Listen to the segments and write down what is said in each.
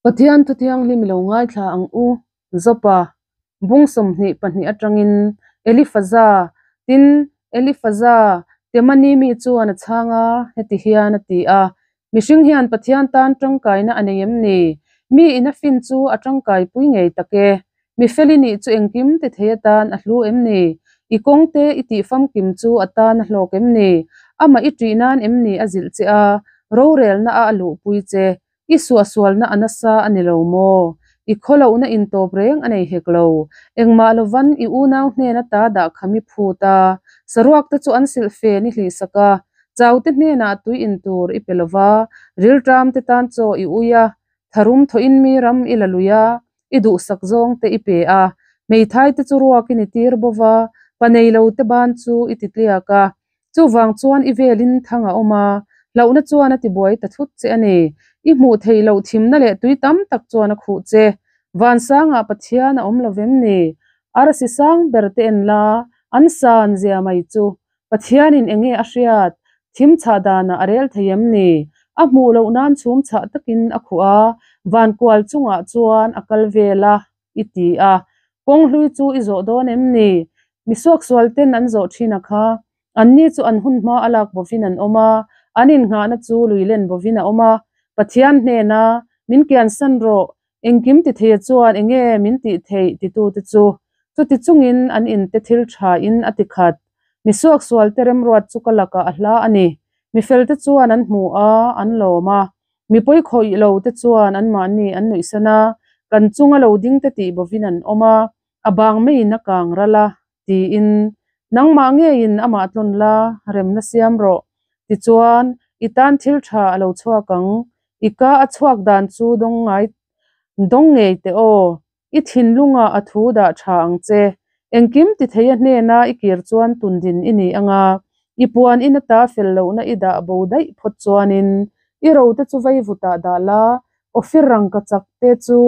Pathian Thu Thianghlim i lo ngaithla ang u, Jopa, bung 22 atangin Elifaza, tin, Elifaza, Temani mi chuan a chhang a, heti hian a ti a, Mihring hian Pathian tan tangkaina a nei em ni? Mi ina fin chu a tangkaipui ngei tak e. Mi feli nih chu engkim ti thei atan a hlu em ni? I kawngte i tih famkim chu a tan a hlawk em ni? Amah i ṭih nan em ni a zilh che a, rorelna a a luhpui che? I suahsualna a nasa a ni lo maw? I khawlohna intawp reng a nei hek lo. Engmah lovan i unau hnen ata dah kha mi phut a, saruak te chu an silh fen i hlihsak a, chaute hnenah tui in tur i pe lova, rilṭam te tan chaw i ui a, tharum thawhin mi ram i la lui a, i duhsak zawng te i pe a, hmeithai te chu ruakin i tir bo va, pa nei lo te ban chu i ti tliak a. Chuvang chuan i velin thang a awm a, hlauhna chuan a tibuai ta thut che a ni. I hmuh theih loh thimna leh tui tam tak chuan a khuh che. Vansangah Pathian a awm lo vem ni? Arsi sang ber te en la, an san zia mai chu. Pathianin enge a hriat? Thim chhah danah a rel thei em ni? A hmuh loh nan chhum chhah takin a khuh a, van kual chungah chuan a kal vel a, i ti a. Kawng hlui chu i zawh dawn em ni? Mi suaksual ten an zawh thin a kha. Anni chu an hun hma a lak bovin an awm a, an innghahna chu lui len bovin a awm a. Pathian hnena, Min kiansan rawh, engkim ti theia chuan enge min tih theih titute chu. Chuti chungin an inte thil tha in a ti khat. Mi suaksualte remruat chu ka lakah a hla a ni. Mi felte chuan an hmu a, an lawm a. Mi pawikhawih lo te chuan anmahni an nuihsan a, kan chunga lo ding te tih bovin an awm a, a bang meiin a kang ral a, tiin, Nangmah ngeiin amah tlawn la, remna siam rawh. Tichuan, i tan thil tha a lo chhuak ang. I ka a chhuak dan chu dawng ngai dawng ngei teh aw. I thinlungah a thu dah tha ang che. Engkim ti thei a hnena i kir chuan tundin i ni ang a, i puan in ata fel lohna i dah bo daih phawt chuanin i rote chu vaivutah dah la, Ophir rangkachak te chu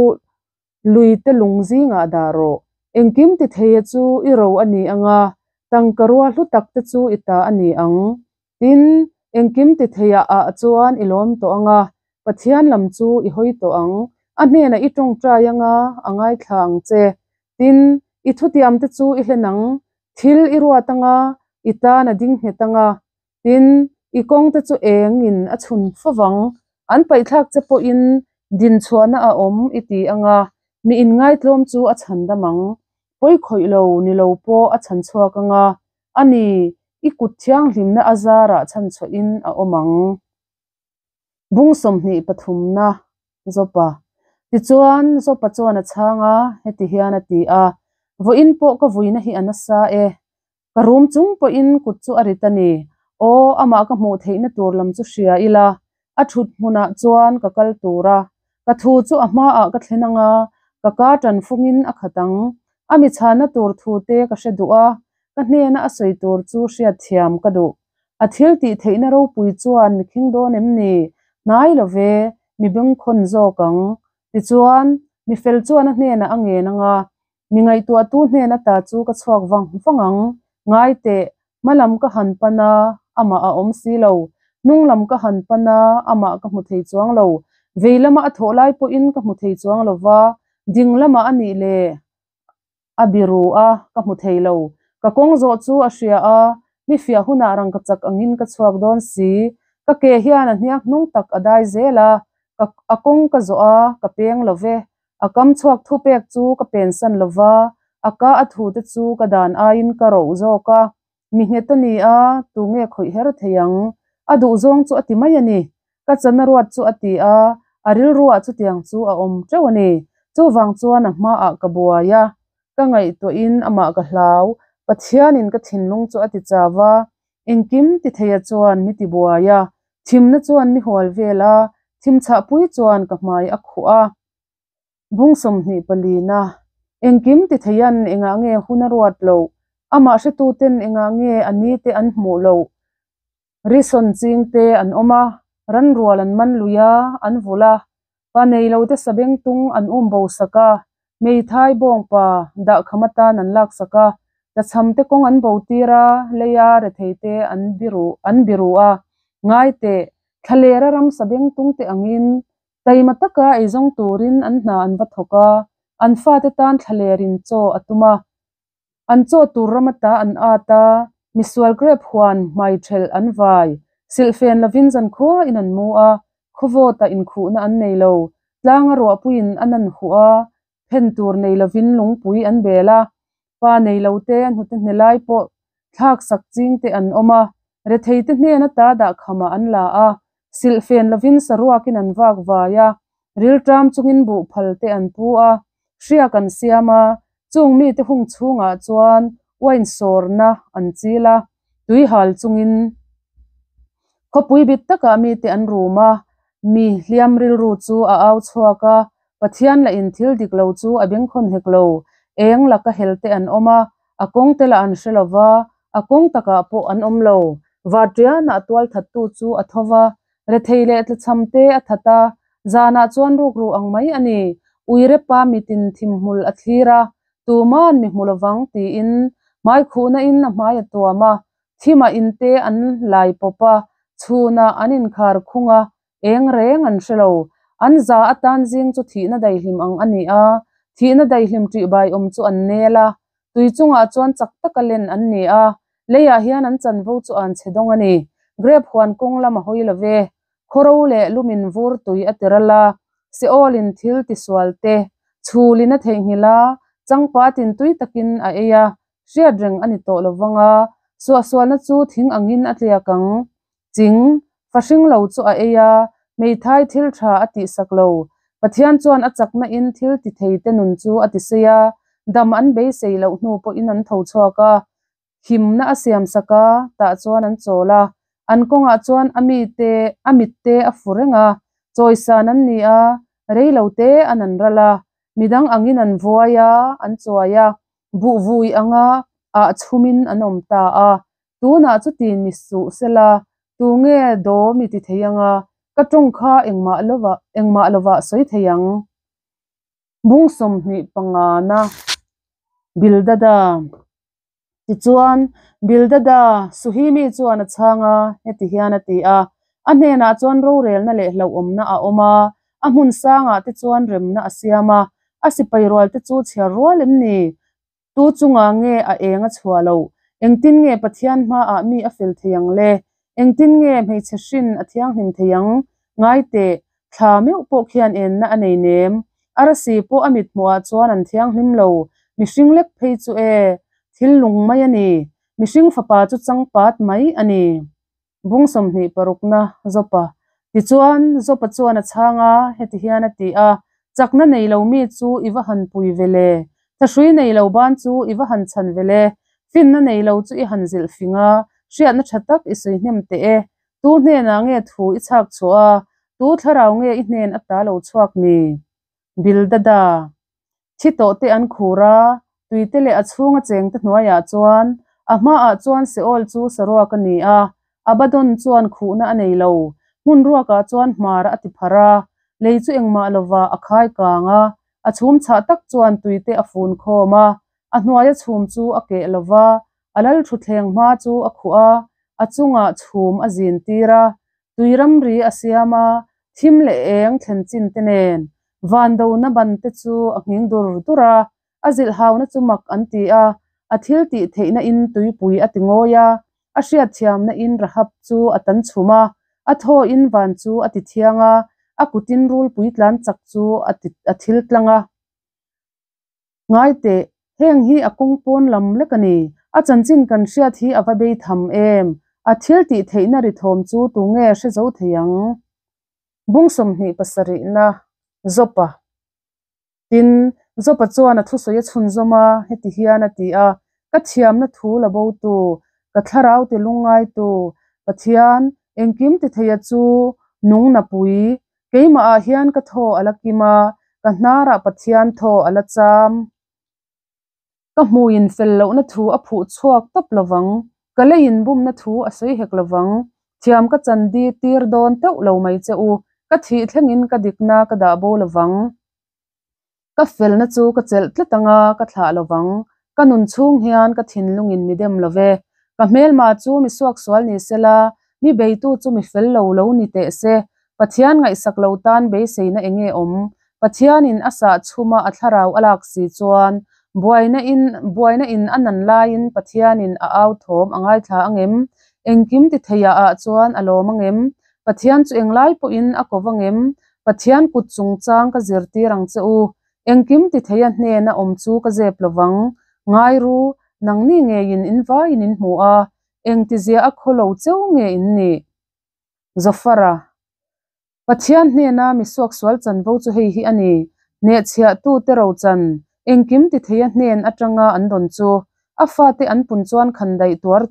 lui te lung zingah dah rawh. Engkim ti thei a chu i ro a ni ang a, tangka rua hlu tak te chu i ta a ni ang. Tin, engkim ti theiah ah chuan i lawm tawh ang a, Pathian lam chu i hawi tawh ang. A hnenah i tawngtai ang a, a ngaithla ang che. Tin, i thutiam te chu i hlen ang, thil i ruat ang a, i tan a ding nghet ang a. Tin, i kawng te chu engin a chhun fovang. An paihthlak che pawhin dinchhuahna a awm i ti ang a, mi inngaitlawm chu a chhandam ang. Pawikhawih lo ni lo pawh a chhanchhuak ang a, A ni, i kut thianghlimna a zarah chhanchhuahin a awm ang. Bung 23 na, Jopa. Tichuan, Jopa chuan a chhang a, heti hian a ti a, Vawiin pawh ka vuina hi a nasa e. Ka rum chung pawhin kut chu a rit a ni. Aw, amah ka hmuh theihna tur lam chu hria ila, a thut hmunah chuan ka kal tur a. Ka thu chu a hmaah ka thlen ang a, ka ka tan fungin a khat ang. A mi chhanna tur thu te ka hre duh a, ka hnena a sawi tur chu hriatthiam ka duh. A thil tih theihna ropui chuan mi khing dawn em ni? Hnai lo ve, mi bengkhawn zawk ang. Tichuan, mi fel chuan a hnenah a ngen ang a, Mi ngaihtuahtu hnen ata chu ka chhuak vang vang ang. Ngai teh, hma lam ka han pan a, amah a awm si lo. Hnung lam ka han pan a, amah ka hmu thei chuang lo. Vei lama a thawh lai pawhin ka hmu thei chuang lo va, ding lamah a nih le a biru a, ka hmu thei lo. Ka kawng zawh chu a hria a, mi fiah hunah rangkachak angin ka chhuak dawn si. Ka ke hian a hniak hnung tak a dai zel a, ka a kawng ka zawh a, ka peng lo ve. A kam chhuak thupek chu ka pensan lo va, a ka a thute chu ka dan aiin ka roh zawk a. Mi nghet a ni a, tu nge khawih her thei ang? A duhzawng chu a ti mai a ni. Ka chana ruat chu a ti a, a rilruah chutiang chu a awm teuh a ni. Chuvang chuan a hmaah ka buai a, ka ngaihtuahin amah ka hlau. Pathianin ka thinlung chu a ti chau a, engkim ti theia chuan mi ti buai a, thimna chuan mi hual vel a, thimchhahpui chuan ka hmai a khuh a. Bung 24 na, Engkim ti theian engah nge hun a ruat loh? Amah hretuten engah nge a ni te an hmuh loh? Rison ching te an awm a, ran rual an man lui a, an vulh a, pa nei lo te sabeng tung an um bo sak a, hmeithai bawngpa dahkham atan an lak sak a, tlachham te kawng an bo tir a, leia rethei te an biru an biru a. Ngai teh, thlalera ram sabeng tung te angin. Taima taka eizawng turin an hna an va thawk a, an fate tan thlalerin chaw a tum a. An chaw tur ram ata an at a, misual grep huan hmai thelh an vai. Silhfen lovin zankhuain an mu a, khawvawtah inkhuhna an nei lo. Tlanga ruahpuiin a nan huh a, phen tur nei lovin lungpui an bel a. Pa nei lo te, hnute hne lai pawh thlaksak ching te an awm a, rethei te hnen ata dahkhamah an la a, silhfen lovin saruakin an vak vai a, rilṭam chungin buhphal te an pu a, hriak an siam a, chung mite hung chhungah chuan uain sawrna an chil a, tui hal chungin khawpui bit takah mite an rum a, mi hliam rilru chu a au chhuak a, Pathian lah in thil dik lo chu a bengkhawn hek lo, eng laka hel te an awm a, a kawng te lah an hre lo va, a kawng takah pawh an awm lo. Varṭianah tualthattu chu a tho va, rethei leh tlachham te a that a, zanah chuan rukru ang mai a ni. Uirepa mitin thimhmul a thlir a, tuma'n mi hmu lovang tiin hmaikhuhna in a hmai a tuam a, thimah in te an lai pawp a, chhunah an inkhar khung a, Eng reng an hre lo. An za atan zing chu thihna daihlim ang a ni a, thihna daihlim ṭihbai awm chu an nel a. Tui chungah chuan chak taka len an ni a, leiah hian an chanvo chu an chhe dawng a ni. Grep huan kawng lam a hawi lo ve. Khawro leh lumin vur tui a ti ral a, Seol-in thil tisual te chhulin a theihnghilh a, changpatin tui takin a ei a, hriat reng a ni tawh lo vang a, suahsualna chu thing angin a tliak ang. Ching, fa hring lo chu a ei a, hmeithai thil tha a tihsak lo. Pathian chuan a chakna in thil ti thei te nun chu a ti sei a, dam an beisei loh hnu pawhin an tho chhuak a, himna a siamsak a, tah chuan an chawl a. An kawngah chuan a mite, a mitte a fu reng a, chawisan an ni a, rei lo te an an ral a, midang angin an vuai a, an chuai a, buh vui anga ah chhumin an awm ta a. Tunah chuti ni suh sela, tunge daw mi ti thei anga ka tawng kha engmah lovah engmah lovah sawi thei ang? Bung 25 na Bildada Tichuan, Bildada, Suhimi chuan a chhang a, heti hian a ti a, A hnenah chuan rorelna leh hlauhawmna a awm a, a hmun sangah te chuan remna a siam a, a sipai rualte chu chhiar rual em ni? Tu chungah nge a eng a chhuah loh? Engtin nge Pathian hmaah mi a fel thei ang le? Engtin nge hmeichhe hrin a thianghlim thei ang? Ngai teh, thla meuh pawh khian enna a nei nem. Arasi pawh a mithmuhah chuan an thianghlim lo. Mihring lek phei chu e, thil lung mai a ni. Mihring fapa chu changpat mai a ni. Bung 26 na Jopa. Tichuan, Jopa chuan a chhang a, heti hian a ti a, Chakna nei lo mi chu i va han pui ve le? Thahrui nei lo ban chu i va han chhan ve le? Finna nei lo chu i han zilh fing a, hriatna tha tak i sawi hnem teh e. Tu hnenah nge thu i chhak chhuah a, tu thlarau nge i hnen ata lo chhuak ni? Bildada. Thi tawh te an khur a, tuite leh a chhunga chengte hnuaiah chuan a hmaah chuan Seol chu saruak a ni a, Abaddon chuan khuhna a nei lo. Hmun ruakah chuan hmar a ti pharh a, lei chu engmah lovah a khai kang a, a chhum chhah tak chuan tuite a fun khawm a, a hnuaia chhum chu a keh lo va, a lal thutthleng hma chu a khuh a, a chungah chhum a zin tir a, Tui ramri a siam a, thim leh eng thlen chin te nen van dona ban te chu a nghing dur dur a, a zilhhauna chu mak an ti a, a thil tih theihna in tuipui a ti ngawi a, a hriatthiamna in Rahab chu a tan chhum a, a thaw in van chu a ti thiang a, a kutin rulpui tlan chak chu a ti a thil tlang a. Ngai teh, heng hi a kawng pawn lam lek a ni. A chanchin kan hriat hi a va bei tham em? A thil tih theihna ri thawm chu tu nge hre zo thei ang? Bung 27 na Jopa. Tin, Jopa chuan a thusawi a chhunzawm a, heti hian a ti a, Ka thiamna thu la botu, ka thlarau ti lungngaitu, Pathian, engkim ti theia chu nung napui, Keimahah hian ka thaw a la kim a, ka hnarah Pathian thaw a la cham. Ka hmuin fel lohna thu a phuh chhuak tawp lovang, ka leiin bumna thu a sawi hek lovang. Thiam ka chan di tir dawn teuh lo mai che u, ka thih thlengin ka dikna ka dah bo lovang. Ka felna chu ka chelh tlat ang a, ka thlah lo vang. Ka nun chhung hian ka thinlungin mi dem lo ve. Ka hmelma chu mi suaksual ni se la, mi beitu chu mi fel lo lo ni teh se. Pathian ngaihsak lo tan beiseina enge awm? Pathianin a sah chhuma a thlarau a lak si chuan, buaina in buaina in a nan laiin Pathianin a au thawm a ngaithla angem? Engkim ti theiah ah chuan a lawm angem? Pathian chu englai pawhin a ko vangem? Pathian kut chungchang ka zirtir ang che u. Engkim ti theia hnena awm chu ka zep lovang. Ngai ru, nangni ngeiin in vaiin in hmu a, engtizia a khaw lo cheu nge in nih? Zofara. Pathian hnena mi suaksual chanvo chu hei hi a ni, Hnehchhiahtute rochan, engkim ti theia hnen atanga an dawn chu, a fate an pun chuan khandaih tuar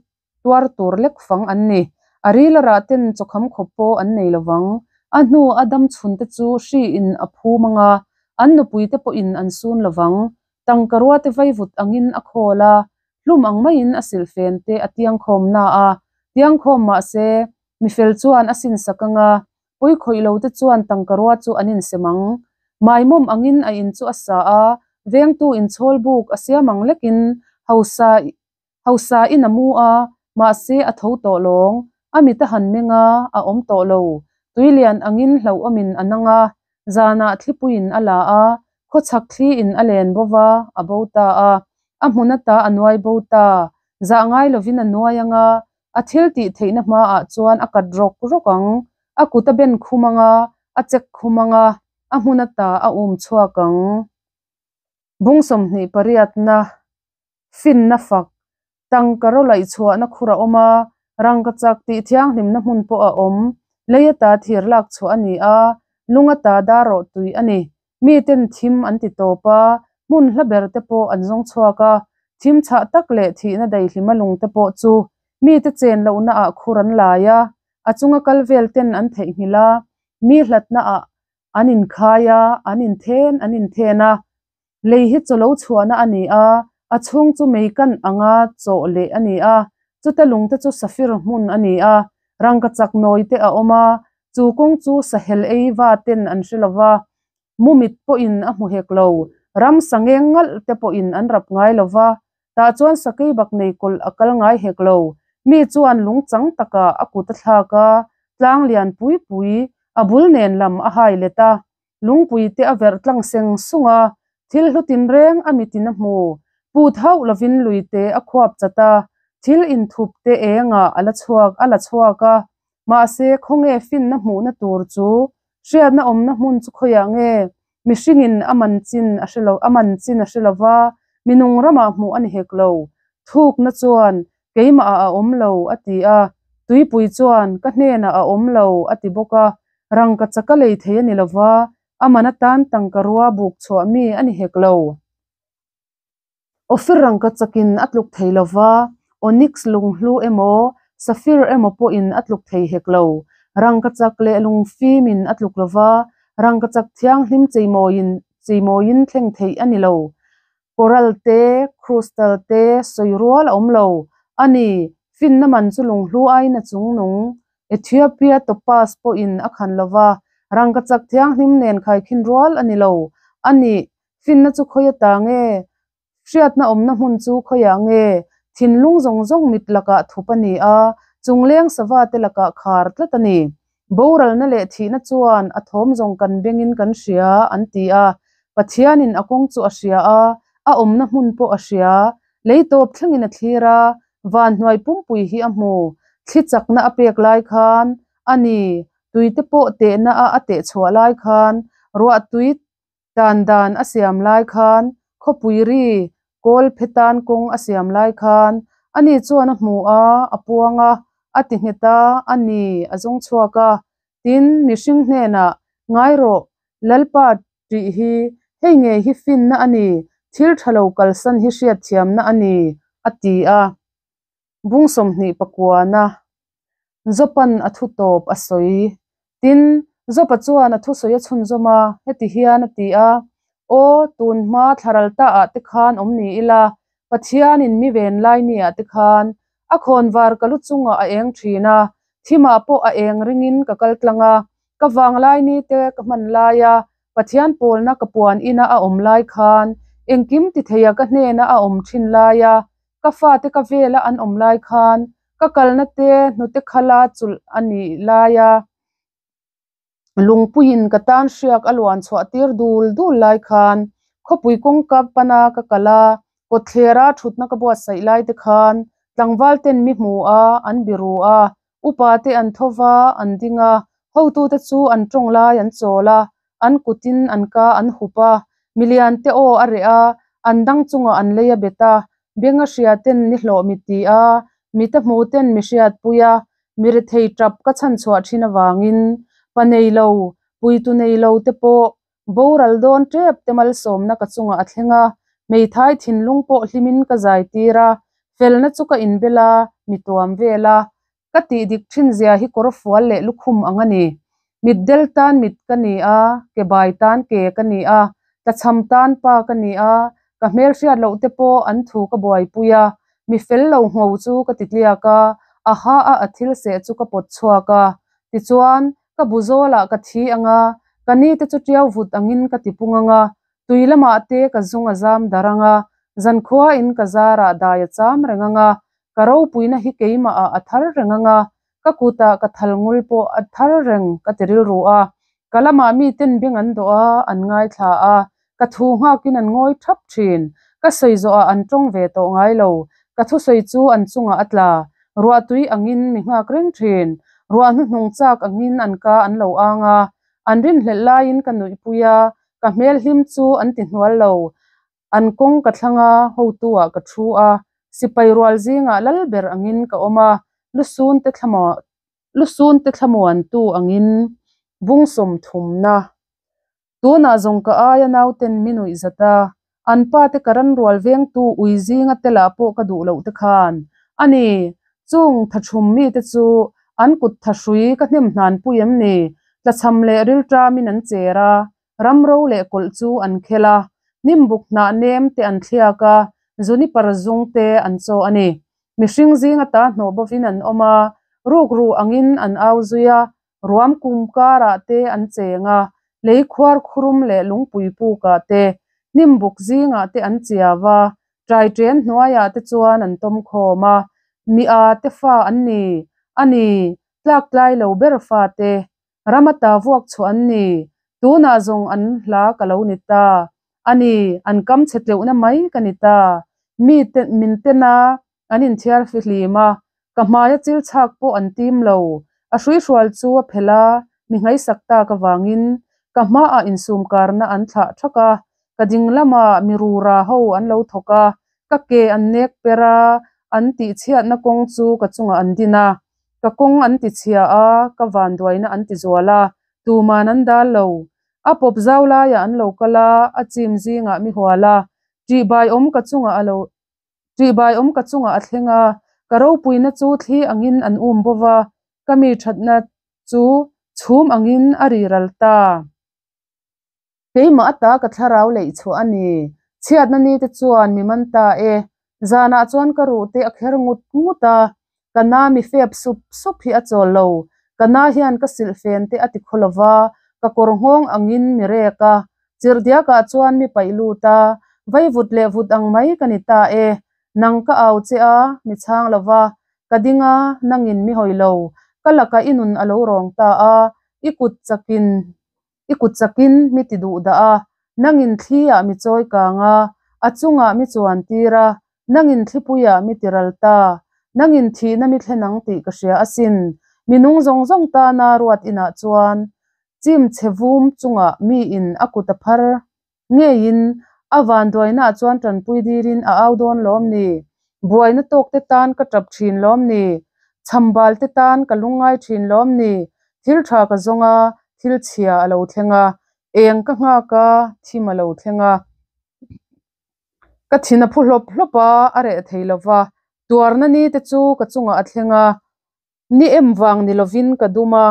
tuar tur lek fang an ni. A ril a rah ten chawkham khawp pawh an nei lovang. A hnu a dam chhunte chu hri in a phum anga, an nupuite pawhin an sun lovang. Tangka ruate vaivut angin a khawl a, hlum ang maiin a silhfen te a tiangkhawm na a, tiangkhawm mahse, mifel chuan a sinsak anga, pawikhawih lo te chuan tangka rua chu an insem ang. Maimawm angin a in chu a sa a, vengtu inchhawl buk a siam ang lekin hausa Hausa in a mu a, mahse a tho tawh lawng. A mit a han meng a, a awm tawh lo. Tuilian angin hlauhawmin a nang a, zanah thlipuiin a la a, khawchhak thli in a len bo va, a bo ta a. A hmun ata a nuai bo ta. Zah ngai lovin a nuai ang a, a thil tih theihna hmaah chuan a kat rawk rawk ang. A kut a ben khum ang a, a chek khum ang a, a hmun ata a um chhuak ang. Bung 28 na. Finna fak, tangka rawlaih chhuahna khur a awm a, rangkachak tih thianghlimna hmun pawh a awm. Lei ata thir lak chhuah a ni a, lung ata dar rawh tui a ni. Miten thim an ti tawp a, hmun hla ber te pawh an zawng chhuak a, thim chhah tak leh thihna daihlima lung te pawh chu mite chen lohna ah khur an lai a, a chunga kal vel ten an theihnghilh a, mi hlatna ah an inkhai a, an inthen an inthen a. Lei hi chaw lo chhuahna a ni a, a chhung chu mei kan anga chawh leh a ni a, chuta lungte chu safir hmun a ni a, rangkachak nawi te a awm a, chu kawng chu sahel ei va ten an hre lo va, mu mit pawhin a hmu hek lo, ramsa ngeng ngalh te pawhin an rap ngai lo va, tah chuan sakei bak nei kawlh a kal ngai hek lo, mi chuan lung chang takah a kut a thlak a, tlang lian pui pui a bul nen lam a hai let a. Lungpui te a verh tlang seng sung a, thil hlu tinreng a mitin a hmu. Put hauh lovin lui te a khuap chat a, thil inthup te engah a la chhuak a la chhuak a. Mahse, khawnge finna hmuhna tur chu? Hriatna awmna hmun chu khawiah nge? Mihringin a man chin a hre lo a man chin a hre lova, minung ramah hmuh a ni hek lo. Thukna chuan, Keimahah a awm lo, a ti a. Tuipui chuan, Ka hnenah a awm lo, a ti bawk a. Rangkachak a lei thei a ni lova, a man atan tangka rua buk chhuah mi a ni hek lo. Ophir rangkachakin a tluk thei lova, onyx lunghlu emaw, safir emaw pawhin a tluk thei hek lo. Rangkachak leh lungfimin a tluk lova, rangkachak thianghlim cheimawiin cheimawiin thleng theih a ni lo. Coral te, crystal te sawi rual a awm lo. A ni, finna man chu lunghlu aiin a chungnung. Ethiopia topaz pawhin a khan lo va, rangkachak thianghlim nen khaikhin rual a ni lo. A ni, finna chu khawi ata nge? Hriatna awmna hmun chu khawiah nge? Thinlung zawng zawng mit lakah thup a ni a, chungleng sava te lakah khar tlat a ni. Boralna leh thihna chuan a thawm zawng kan bengin kan hria, an ti a. Pathianin a kawng chu a hria a, a awmna hmun pawh a hria. Lei tawp thlengin a thlir a, van hnuai pumpui hi a hmu. Thli chakna a pek lai khan, a ni, tuite pawh tehna a a teh chhuah lai khan, ruah tui tan dan a siam lai khan, khawpui ri kawl phe tan kawng a siam lai khan, ani chuan a hmu a, a puang a, a ti nghet a, a ni, a zawng chhuak a. Tin, mihring hnenah, Ngai rawh, Lalpa tih hi, hei ngei hi finna a ni, thil tha lo kalsan hi hriatthiamna a ni, a ti a. Bung 29a Jopan a thu tawp a sawi. Tin, Jopa chuan a thusawi a chhunzawm a, heti hian a ti a, Aw, tun hma thlaral ta ah te khan awm ni ila, Pathianin mi ven lai ni ah te khan, a khawnvar ka lu chungah a eng thin a, thimah pawh a eng ringin ka kal tlang a, ka vanglai ni te ka hman lai a, Pathian pawlna ka puan ina a awm lai khan, engkim ti theia ka hnena a awm thin lai a, Ka fate ka vela an awm lai khan ka kalna te hnute khala chulh a nih laia. Lungpuiin ka tan hriak a luan chhuah tir dul dul lai khan khawpui kawngka pana ka kal a, kawtthlera thutna ka buatsaih lai te khan tlangval ten mi hmu a, an biru a, upa te an tho va, an ding a, hotute chu an tawng lai an chawl a, an kutin an ka an hup a, milian te aw a reh a, an dang chungah an lei a bet a, benga hria ten ni hlawh mi ti a, mita hmu ten mi hriatpui a, mi rethei tap ka chhanchhuah thin avangin pa nei lo, puitu nei lo te pawh boral dawn tep te malsawmna ka chungah a thleng a, hmeithai thinlung pawh hlimin ka zai tir a, felna chu ka inbel a, mi tuam vel a, ka tih dik thin zia hi kawrfual leh lukhum ang a ni. Mitdel tan mit ka ni a, ke bai tan ke ka ni a, tlachham tan pa ka ni a, ka hmelhriat loh te pawh an thu ka buaipui a, mi fel lo ngho chu ka ti tliak a, a ha a a thil seh chu ka pawt chhuak a. Tichuan, ka bu zawlah ka thi ang a, ka ni te chu ṭiau vut angin ka ti pung ang a, tui lamah te ka zung a zam darh ang a, zankhuain ka zarah dai a cham reng ang a, ka ropuina hi keimahah a thar reng ang a, ka kutah ka thal ngul pawh a thar reng ka ti rilru a. Ka lamah miten beng an dawh a, an ngaithla a, ka thu nghakin an ngawi thap thin. Ka sawi zawhah an tawng ve tawh ngai lo, ka thusawi chu an chungah a tla. Ruahtui angin mi nghak reng thin. Ruah hnuhnung chak angin an ka an lo ang a, an rinhlelh laiin ka nuihpui a, ka hmel hlim chu an ti hnual lo. An kawng ka thlang a, hotu-ah ka thu a, sipai rual zingah lal ber angin ka awm a, lusun te lusun te thlamuantu angin bung sawmthumna. Tunah zawng ka aia nauten mi nuih zat a, an pa te ka ran rual vengtu ui zinga telah pawh ka duh loh te khan a ni. Chung thathum mite chu an kut thahrui ka hnem hnan pui em ni? Tlachham leh rilṭamin an cher a, ramro leh kawlh chu an khel a, hnimbuk hnah nem te an thliak a, juniper zung te an chaw a ni. Mihring zinga ta hnawh bovin an awm a, rukru angin an au zui a, ruam kum karah te an cheng a, lei khuar khurum leh lungpui pukah te, hnimbuk zingah te an chiau a, ṭaiṭen hnuaiah te chuan an tawm khawm a, mi a te fa an ni, a ni, tlaktlai lo ber fa te, ram ata vuak chhuah an ni, tunah zawng an hla ka lo ni ta, a ni, an kam chhe tleuhna mai ka ni ta, mi te min ten a, an inthiar fihlim a, ka hmaia chil chhak pawh an tim lo, a hruihrual chu a phelh a, mi ngaisak tak avangin ka hmaah insumkarna an thlah thak a, ka ding lamah mi rura ho an lo thawk a, ka ke an nek per a, an tihchhiatna kawng chu ka chungah an din a, ka kawng an tichhia a, ka vanduaina an tizual a, tuman an dal lo. A pawp zau laiah an lo kal a, a chim zingah mi hual a, ṭihbai awm ka chungah a lo Ṭihbai awm ka chungah a thleng a, ka ropuina chu thli angin an um bo va, ka mi ṭhatna chu chhum angin a ri ral ta. Keimah ata ka thlarau leih chhuah a ni. Chhiatna nite chuan mi man ta e. Zanah chuan ka ruhte a kher ngut ngut a, ka na mi fep sup sup hi a chawl lo. Ka na hian ka silhfen te a ti khaw lo va, ka kawr nghawng angin mi rek a, Chirhdiakah chuan mi paih lut a, vei vut leh vut ang mai ka ni ta e. Nang ka au che a, mi chhang lo va, ka ding a, nangin mi hawi lo. Ka lakah i nun a lo rawng ta a, i kut chakin i kut chakin mi ti duh dah a, nangin thli-ah mi chawi kang a, a chungah mi chuan tir a, nangin thlipuiah mi ti ral ta. Nangin thihna mi thlen ang tih ka hria asin. Mi nung zawng zawng tana ruat inah chuan Chim chhe vum chungah miin a kut a phar ngeiin a vanduainaah chuan tanpui dirin a au dawn lawm ni? Buaina tawkte tan ka tap thin lawm ni? Chhambal te tan ka lungngai thin lawm ni? Thil tha ka zawng a, thil chhia a lo thleng a, eng ka nghak a, thim a lo thleng a. Ka thin a phu hlawp hlawp a, a reh thei lo va, tuarna ni te chu ka chungah a thleng a, ni em vang ni lovin ka dum a.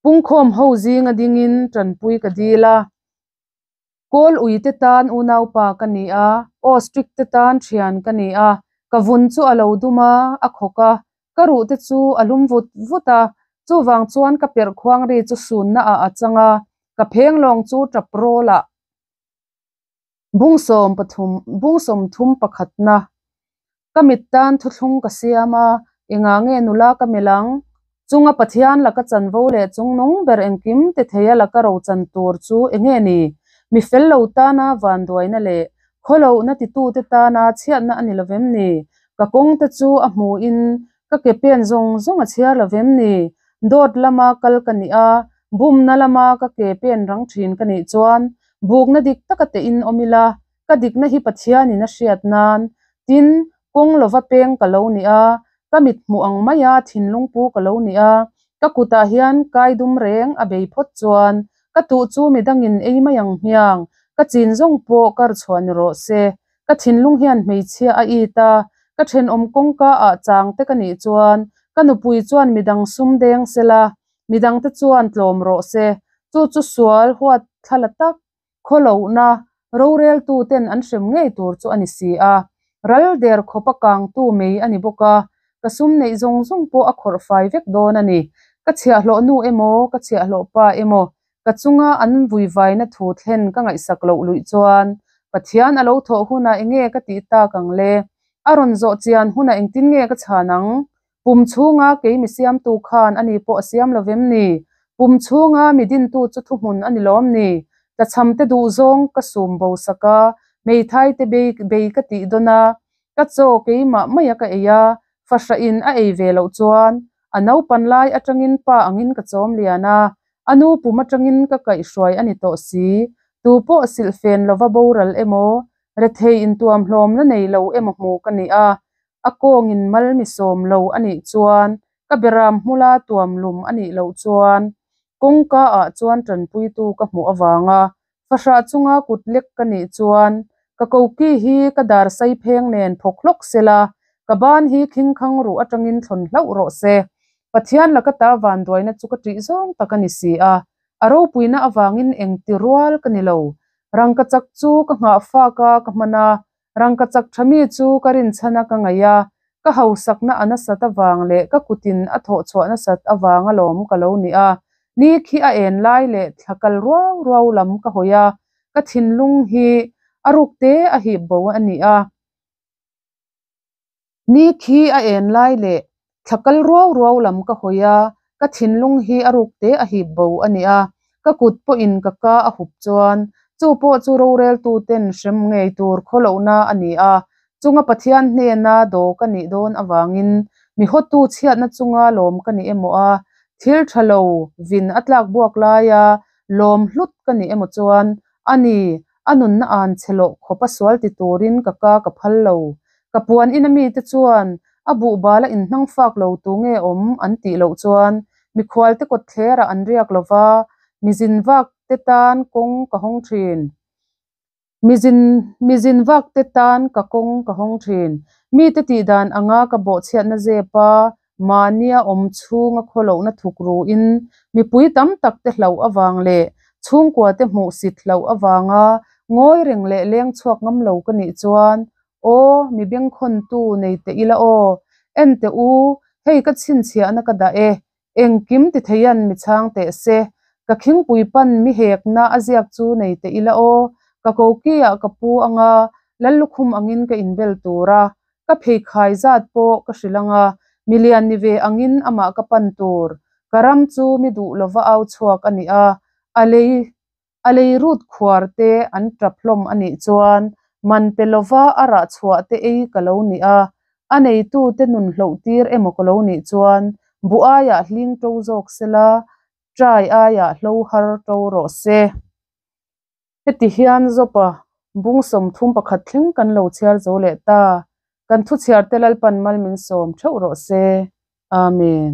Pungkhawm ho zinga dingin tanpui ka dil a. Kawl uite tan unaupa ka ni a, Ostrich te tan thian ka ni a. Ka vun chu a lo dum a, a khawk a, ka ruh te chu a lum vut vut a. Chuvang chuan ka perh khuang ri chu sunna ah a chang a, ka phenglawng chu tap rawl ah Bung sawm pathum, bung sawmthum pakhatna. Ka mit tan thuthlung ka siam a, engah nge nula ka melh ang? Chunga Pathian laka chanvo leh chungnung ber engkim ti theia laka rochan tur chu enge ni? Mi fel lo tana vanduaina leh khawlohna titute tana chhiatna a ni lovem ni? Ka kawngte chu a hmuhin ka ke pen zawng zawng a chhiar lovem ni? Dawt lama kal ka nih a, bumna lama ka ke pen rang thin ka nih chuan bukna dik taka tehin awm ila, ka dikna hi Pathianin a hriat nan. Tin, kawng lova peng ka lo ni a, ka mit hmuh ang maia thinlung pu ka lo ni a, ka kutah hian kai dum reng a bei phawt chuan ka tuh chu midangin ei mai ang hmiang, ka chin zawng pawh kar chhuah ni rawh se. Ka thinlung hian hmeichhia a it a, ka thenawm kawngka ah chang te ka nih chuan ka nupui chuan midang sum deng sela, midangte chuan tlawm rawh se. Chu chu sual huat thla la tak, khawlohna, roreltu ten an hrem ngei tur chu a ni si a. Ral der khawpa kangtu mei a ni bawk a, ka sum neih zawng zawng pawh a khawrh fai vek dawn a ni. Ka chhiahhlawh nu emaw, ka chhiahhlawh pa emaw, ka chunga an vuivaina thu thlen ka ngaihsak loh luih chuan Pathian a lo thawh hunah enge ka tih tak ang le? A rawn zawh chian hunah engtin nge ka chhan ang? Pum chhunga kei mi siamtu khan ani pawh a siam lo vem ni? Pum chhunga mi dintu chu thuhmun a ni lawm ni? Tlachhamte duhzawng ka sum bo sak a, hmeithai te bei bei ka tih dawn a, ka chaw keimah maia ka ei a, fahrah in a ei ve loh chuan a naupan lai atangin pa angin ka chawm lian a, a nu pum atangin ka kaihhruai a ni tawh si. Tu pawh silhfen lova boral emaw, rethei intuamhlawmna nei lo emaw hmu ka ni a, A kawngin mal mi sawm lo a nih chuan, ka beram hmula tuam lum a nih loh chuan, kawngka ah chuan tanpuitu ka hmuh avanga fahrah chunga kut lek ka nih chuan, ka koki hi ka dar sai pheng nen phawk hlawk sela, ka ban hi khingkhang ruh atangin thlawn hlauh rawh se. Pathian laka ta vanduaina chu ka ṭih zawng tak a ni si a, a ropuina avangin engti rual ka ni lo. Rangkachak chu ka nghah fak a, ka hman a, Rangkachak tha mi chu ka rinchhan a ka ngaih a, ka hausakna a nasat avang leh ka kutin a thawhchhuah nasat avang alawm ka lo ni a. Ni khi a en lai leh thla kal ruau ruau lam ka hawi a, ka thinlung hi a ruk te a hip bo a ni a. Ni khi a en lai leh thla kal ruau ruau lam ka hawi a, ka thinlung hi a ruk te a hip bo a ni a, ka kut pawhin ka ka a hup chuan chu pawh chu roreltuten hrem ngei tur khawlohna a ni a, chunga Pathian hnena daw ka nih dawn avangin mi hawtu chhiatna chunga lawm ka ni emaw a, thil tha lo vin a tlak buak laia lawm hlut ka ni emaw chuan a ni, a nunna an chhe loh khawp a sual ti turin ka ka ka phal lo. Ka puan ina mite chuan a buhbal a inhnang fak lo tu nge awm an tih loh chuan mikhualte kawtthlerah an riak lo va, mizin vak te tan kawng ka hawng thin. Mizin mizin vak te tan ka kawng ka hawng thin. Mite tih dan anga ka bawhchhiatna zep a, mahnia awm chhunga khawlohna thuk ruin mipui tam tak te hlauh avang leh chhungkua te hmuhsit hlauh avanga ngawi reng leh leng chhuak ngam lo ka nih chuan Aw, mi bengkhawntu nei teh ila aw. En teh u, hei ka chhinchhiahna ka dah e. Engkim ti theian mi chhang teh se. Ka khingpui pan mi hekna a ziak chu nei teh ila aw. Ka koki ah ka pu anga Lallukhum angin ka inbel tur a. Ka pheikhai zat pawh ka hrilh anga milian ni ve angin amah ka pan tur. Ka ram chu mi duh lova au chhuak a ni a, a lei A lei rut khuar te an tap hlawm a nih chuan man pe lova a rah chhuah te ei ka lo nih a, a neitu te nun hloh tir emaw ka lo nih chuan buh aiah hling to zawk sela, trai aiah hlo har to rawh se. Heti hian Zopa bung 31 thleng kan lo chhiar zo leh ta. Kan thuchhiar te Lalpan mal min sawm theuh rawh se. Amen.